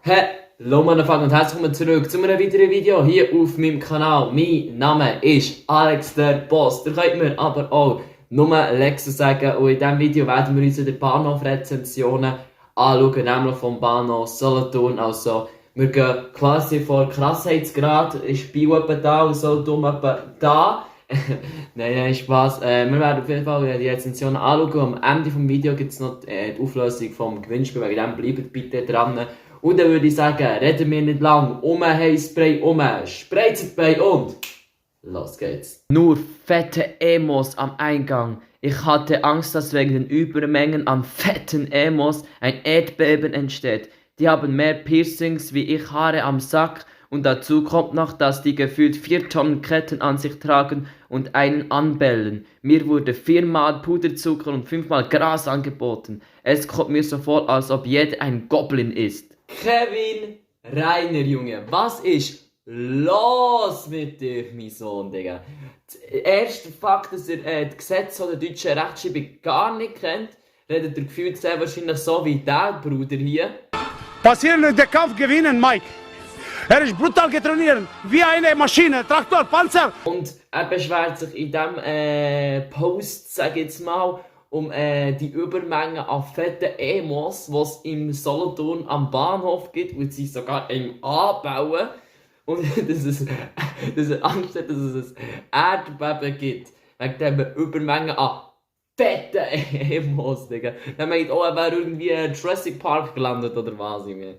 Hallo Motherfucker und herzlich willkommen zurück zu einem weiteren Video hier auf meinem Kanal. Mein Name ist Alex der Boss. Ihr könnt mir aber auch nur Lexus sagen und in diesem Video werden wir uns die Bahnhof-Rezensionen anschauen, nämlich vom Bahnhof Solothurn. Also wir gehen quasi vor Krassheitsgrad, ist Bio etwa da und Solothurn etwa da. nein, Spaß. Wir werden auf jeden Fall die Rezensionen anschauen. Am Ende des Videos gibt es noch die Auflösung vom Gewinnspiel, wegen dem bleibt bitte dran. Und dann würde ich sagen, reden wir nicht lang, Heißspray, spreizt bei und los geht's. Nur fette Emos am Eingang. Ich hatte Angst, dass wegen den Übermengen an fetten Emos ein Erdbeben entsteht. Die haben mehr Piercings wie ich Haare am Sack. Und dazu kommt noch, dass die gefühlt 4 Tonnen Ketten an sich tragen und einen anbellen. Mir wurde 4-mal Puderzucker und 5-mal Gras angeboten. Es kommt mir so vor, als ob jeder ein Goblin ist. Kevin Reiner, Junge, was ist los mit dir, mein Sohn, Digga? Der erste Fakt, dass er das Gesetz der deutschen Rechtschreibung gar nicht kennt, redet er gefühlt sehr wahrscheinlich so wie der Bruder hier. Passieren den Kampf gewinnen, Mike. Er ist brutal getrainiert, wie eine Maschine, Traktor, Panzer. Und er beschwert sich in diesem Post, sag ich jetzt mal, um die Übermenge an fetten Emos, die es im Solothurn am Bahnhof gibt, und sie sogar im anbauen. Und dass er Angst hat, dass es ein Erdbeben gibt. Wegen dieser Übermenge an fetten Emos, Digga. Dann meint, oh, er wäre irgendwie in Jurassic Park gelandet oder was, Junge.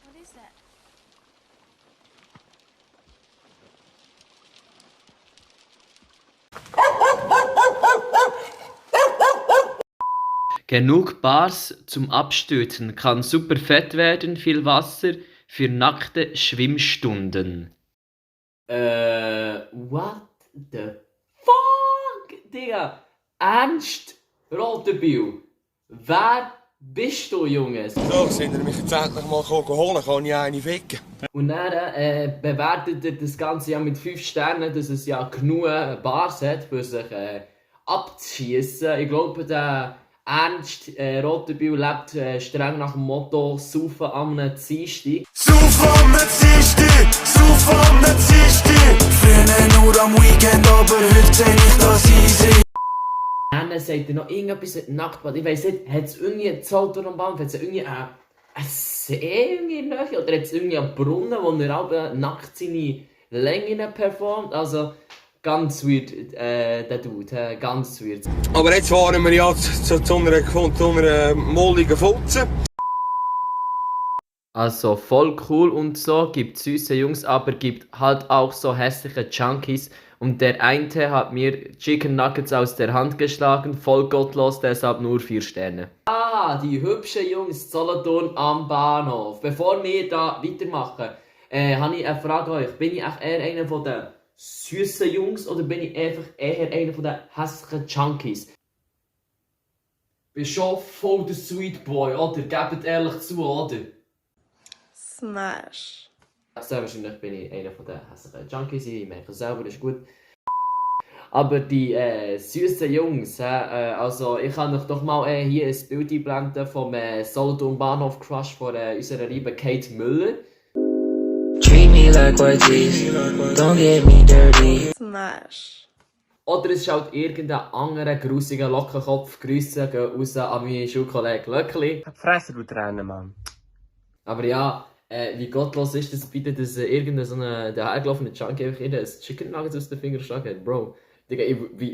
What is that? Genug Bars zum Abstürzen, kann super fett werden, viel Wasser für nackte Schwimmstunden. What the fuck, Digga? Ernst, Rotenbühl? Wer bist du, Junges? So, sind ihr mich jetzt endlich mal holen, kann ich eine ficken. Und dann bewertet er das Ganze ja mit 5 Sternen, dass es ja genug Bars hat, für sich abzuschießen. Ich glaube, der Ernst Rotenbühl lebt streng nach dem Motto «Saufen am Dienstag». Saufen am Dienstag, saufen am Dienstag. Früher nur am Weekend, aber heute seh ich das easy. Dann sagt er noch irgendetwas mit Nacktbad. Ich weiss nicht, hat es irgendwie ein Solothurn am Bahnhof, hat es irgendwie einen See irgendwie in der Nähe? Oder hat es irgendwie einen Brunnen, wo er auch nackt seine Längen performt? Also, ganz weird, der Dude, ganz weird. Aber jetzt fahren wir ja zu einer molligen Futze. Also, voll cool und so, gibt süße Jungs, aber gibt halt auch so hässliche Junkies. Und der eine hat mir Chicken Nuggets aus der Hand geschlagen, voll gottlos, deshalb nur 4 Sterne. Ah, die hübschen Jungs Solothurn am Bahnhof. Bevor wir da weitermachen, habe ich eine Frage an euch. Bin ich echt eher einer von den süßen Jungs oder bin ich einfach eher einer von den hässlichen Junkies? Bin schon voll der Sweet Boy, oder? Gebt ehrlich zu, oder? Smash. Sehr wahrscheinlich bin ich einer von den hässlichen Junkies, ich merke es selber, das ist gut. Aber die süßen Jungs, also ich kann euch doch mal hier ein Bild einblenden vom Solothurn Bahnhof Crush von unserer lieben Kate Müller. Treat me like white teeth, don't get me dirty. Smash. Oder es ist halt irgendein anderer grusiger Lockenkopf. Grüße gehen raus an meinen Schulkollegen Löckli. Fresse, du Tränen, Mann. Aber ja, wie gottlos ist das bitte, dass irgendein so ein dahergelaufener Junkie einfach ein Chicken Nuggets aus den Fingern geschlagen hat, Bro. Digga,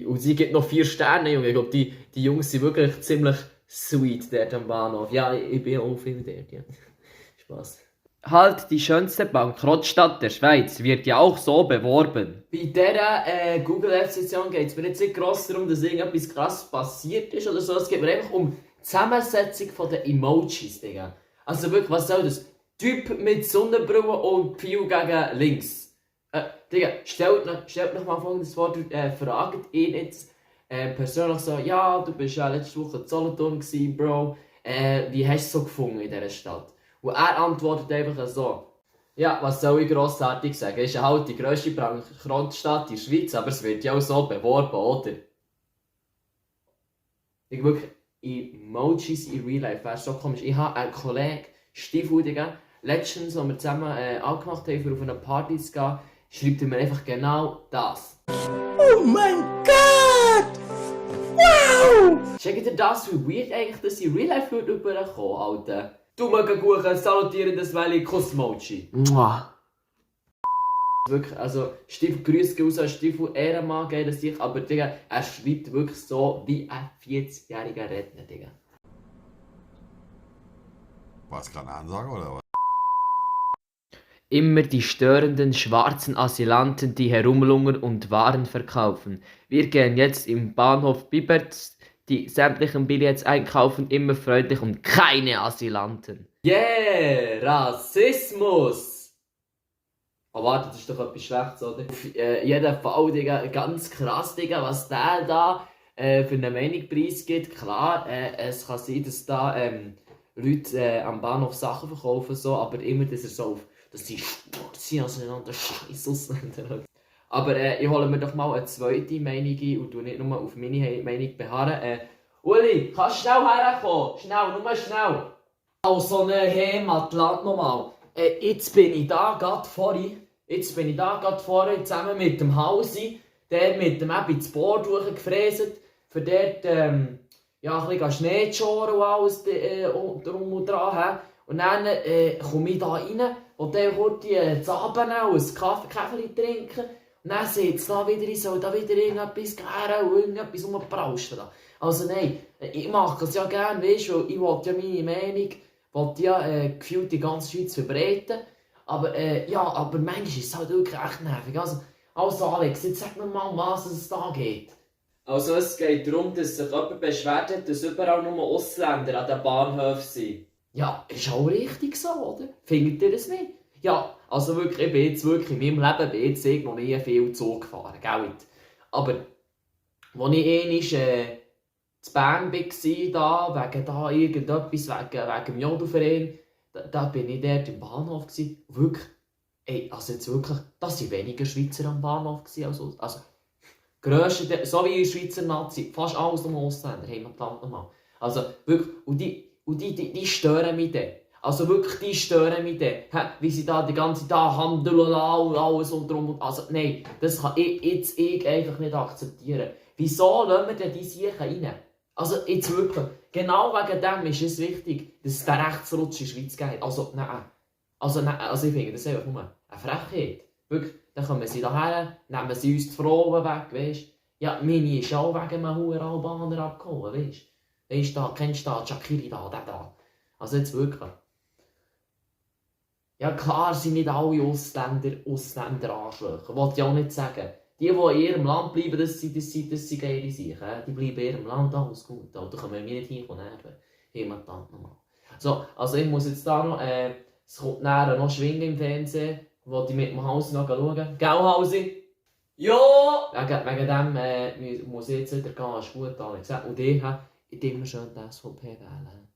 und sie gibt noch 4 Sterne, Junge. Ich glaube, die Jungs sind wirklich ziemlich sweet dort am Bahnhof. Ja, ich bin auch viel dort, ja. Spaß. Halt, die schönste Bankrottstadt der Schweiz wird ja auch so beworben. Bei dieser Google-Rezension geht es mir jetzt nicht gross darum, dass irgendetwas krass passiert ist oder so. Es geht mir einfach um die Zusammensetzung der Emojis, Digga. Also wirklich, was soll das? Typ mit Sonnenbrille und Pio gegen links. Digga, stellt noch mal folgendes vor, fragt ihn jetzt, persönlich so, ja, du bist ja letzte Woche in Solothurn gewesen, Bro. Wie hast du es so gefunden in dieser Stadt? Und er antwortet einfach so, ja, was soll ich grossartig sagen? Es ist ja halt die grösste Bankrottstadt in der Schweiz, aber es wird ja auch so beworben, oder? Ich wirklich, Emojis in Real Life, wäre so komisch. Ich habe einen Kollegen, Stiefhudiger, letztens, als wir zusammen angemacht haben, für auf eine Party zu gehen, schreibt er mir einfach genau das. Oh mein Gott! Wow! Checkt ihr das, wie weird eigentlich, dass in Real Life würde rüberkommen, Alter? Du magst gut salutieren, das Valley Cosmochi. Wirklich, also Stiefel, Grüße raus an Stiefel, Ehrenmann, geiler sich, aber Digga, er schreibt wirklich so wie ein 40-jähriger Redner, Digga. War es gerade eine Ansage oder was? Immer die störenden schwarzen Asylanten, die herumlungern und Waren verkaufen. Wir gehen jetzt im Bahnhof Biberts die sämtlichen Billets einkaufen, immer freundlich und keine Asylanten. Yeah, Rassismus! Aber warte, das ist doch etwas Schlechtes, oder? Auf jeden Fall, Digga, ganz krass, Digga, was der da für eine Meinung preisgibt. Klar, es kann sein, dass da Leute am Bahnhof Sachen verkaufen, so, aber immer, dass er so auf, dass sie schwarze auseinander scheiß Ausländer. Aber ich hole mir doch mal eine zweite Meinung ein und tu nicht nur auf meine Meinung beharren. Uli, kannst du schnell herkommen? Schnell, nur schnell. Also ne Heimatland nochmal. Jetzt bin ich da gerade vorhin zusammen mit dem Hausi, der mit dem Ebbe ins Board durchgefräset, für dort ja, ein bisschen Schnee zu schoren und alles drum und dran. Und dann komme ich da rein und dann kurz die Zaben und ein Kaffee trinken. Und dann sieht es da wieder, ich soll da wieder irgendetwas gären und irgendetwas rumprauschen. Also nein, ich mache es ja gerne, weißt du, ich will ja meine Meinung, gefühlt die ganze Schweiz verbreiten. Aber ja, aber manchmal ist es halt wirklich echt nervig. Also Alex, jetzt sag mir mal, was es da geht. Also es geht darum, dass sich jemand beschwert hat, dass überall nur Ausländer an den Bahnhöfen sind. Ja, ist auch richtig so, oder? Findet ihr das nicht? Ja, also wirklich, ich bin jetzt wirklich in meinem Leben ich noch nie viel Zug gefahren, gell? Aber als ich einmal zu Bern war, wegen da irgendetwas, wegen dem Jodelverein, da bin ich dort im Bahnhof gewesen. Wirklich, ey, also jetzt wirklich, das waren weniger Schweizer am Bahnhof gewesen, also grösste, so wie in der Schweizer Nazi, fast alles nur Ausländer, Heimatland nochmal. Also wirklich, und die stören mich dann. Also wirklich, die stören mich dann. Wie sie da die ganze Zeit Alhamdulillah und alles und drum und... Also nein, das kann ich einfach nicht akzeptieren. Wieso lassen wir denn die Siechen rein? Also jetzt wirklich, genau wegen dem ist es wichtig, dass es den Rechtsrutsch in der Schweiz gibt. Also nein. Also ich finde das einfach nur eine Frechheit. Wirklich, dann kommen sie daher, nehmen sie uns die Frauen weg, weißt du. Ja, meine ist auch wegen einem hohen Albaner abgehauen, weißt du. Weißt du, kennst du da, Shakiri da, der da. Also jetzt wirklich. Ja klar sind nicht alle Ausländer Arschlöcher, wollte ich auch nicht sagen. Die in ihrem Land bleiben, das sind geile Sachen. Die bleiben in ihrem Land, alles gut. Da können wir nicht hinkommen, Heimatland nochmal. So, also ich muss jetzt da noch, es kommt näher noch Schwingen im Fernsehen, wo ich mit dem Hausi noch schauen. Gell, Hausi? Ja! Wegen dem muss ich jetzt wieder gehen, ist gut, Alex. Und ich immer schön die SVP wählen.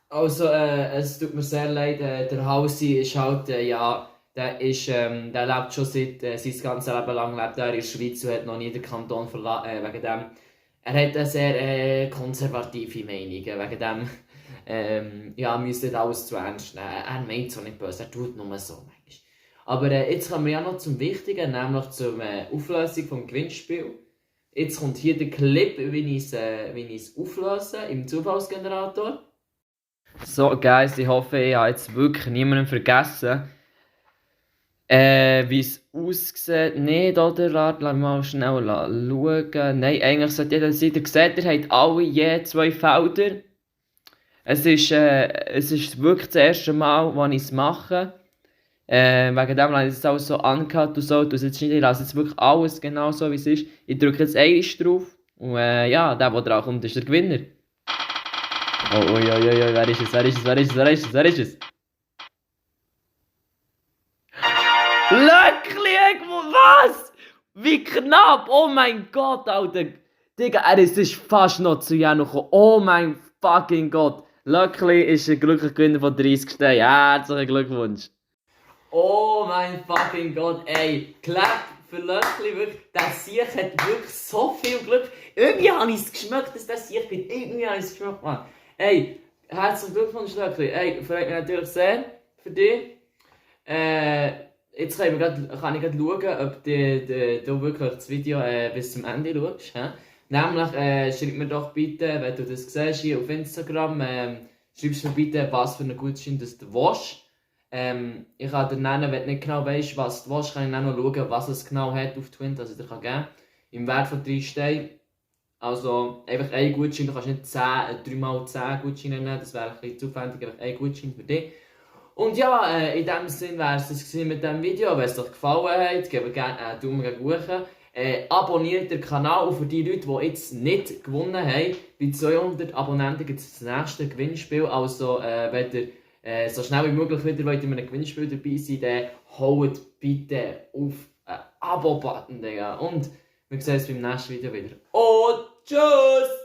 Also, es tut mir sehr leid, der Hausi ist halt, ja, der lebt schon sein ganzes Leben lang lebt er in der Schweiz und hat noch nie den Kanton verlassen, wegen dem. Er hat eine sehr konservative Meinung, wegen dem, ja, müsste nicht alles zu ernst nehmen. Er meint es auch nicht böse, er tut nur so manchmal. Aber jetzt kommen wir ja noch zum Wichtigen, nämlich zur Auflösung des Gewinnspiels. Jetzt kommt hier der Clip, wie ich es auflöse im Zufallsgenerator. So, Guys, ich hoffe, ich habe jetzt wirklich niemanden vergessen. Wie es aussieht, nicht, oder? Lass mal schnell schauen. Nein, eigentlich sollte jeder sein. Ihr seht, ihr habt alle je 2 Felder. Es ist wirklich das erste Mal, als ich es mache. Wegen dem habe ich es auch so angehört und so. Ich lasse jetzt wirklich alles genau so, wie es ist. Ich drücke jetzt einmal drauf. Und ja, der dran kommt, ist der Gewinner. Oh, wer ist es? Löckli, was? Wie knapp! Oh mein Gott, Alter! Digga, er ist fast noch zu Jano gekommen. Oh mein fucking Gott! Luckily ist er glücklich Gewinner von 30 Steinen. Herzlichen Glückwunsch! Oh mein fucking Gott, ey! Clap für Luckily, wirklich. Der Sieg hat wirklich so viel Glück. Irgendwie habe ich es geschmeckt, dass der Sieg bin. Irgendwie habe ich es geschmeckt, Mann. Ey, herzlichen Glückwunsch, Luckily. Ey, freut mich natürlich sehr für dich. Jetzt kann ich gerade schauen, ob du wirklich das Video bis zum Ende schaust. Nämlich, schreib mir doch bitte, wenn du das siehst, hier auf Instagram, schreibst mir bitte, was für einen Gutschein das du willst. Ich kann dir nennen, wenn du nicht genau weißt, was du willst, kann ich dann noch schauen, was es genau hat auf Twint, also dir kann geben. Im Wert von 3 Steinen. Also einfach ein Gutschein, du kannst nicht 3x10 Gutscheine nehmen, das wäre ein bisschen zu aufwendig, einfach ein Gutschein für dich. Und ja, in diesem Sinne wäre es das mit diesem Video. Wenn es euch gefallen hat, gebt gerne einen Daumen hoch. Abonniert den Kanal und für die Leute, die jetzt nicht gewonnen haben, bei 200 Abonnenten gibt es das nächste Gewinnspiel. Also wenn ihr so schnell wie möglich wieder wollt in einem Gewinnspiel dabei sein, dann haut bitte auf einen Abo-Button. Und wir sehen uns beim nächsten Video wieder. Und tschüss!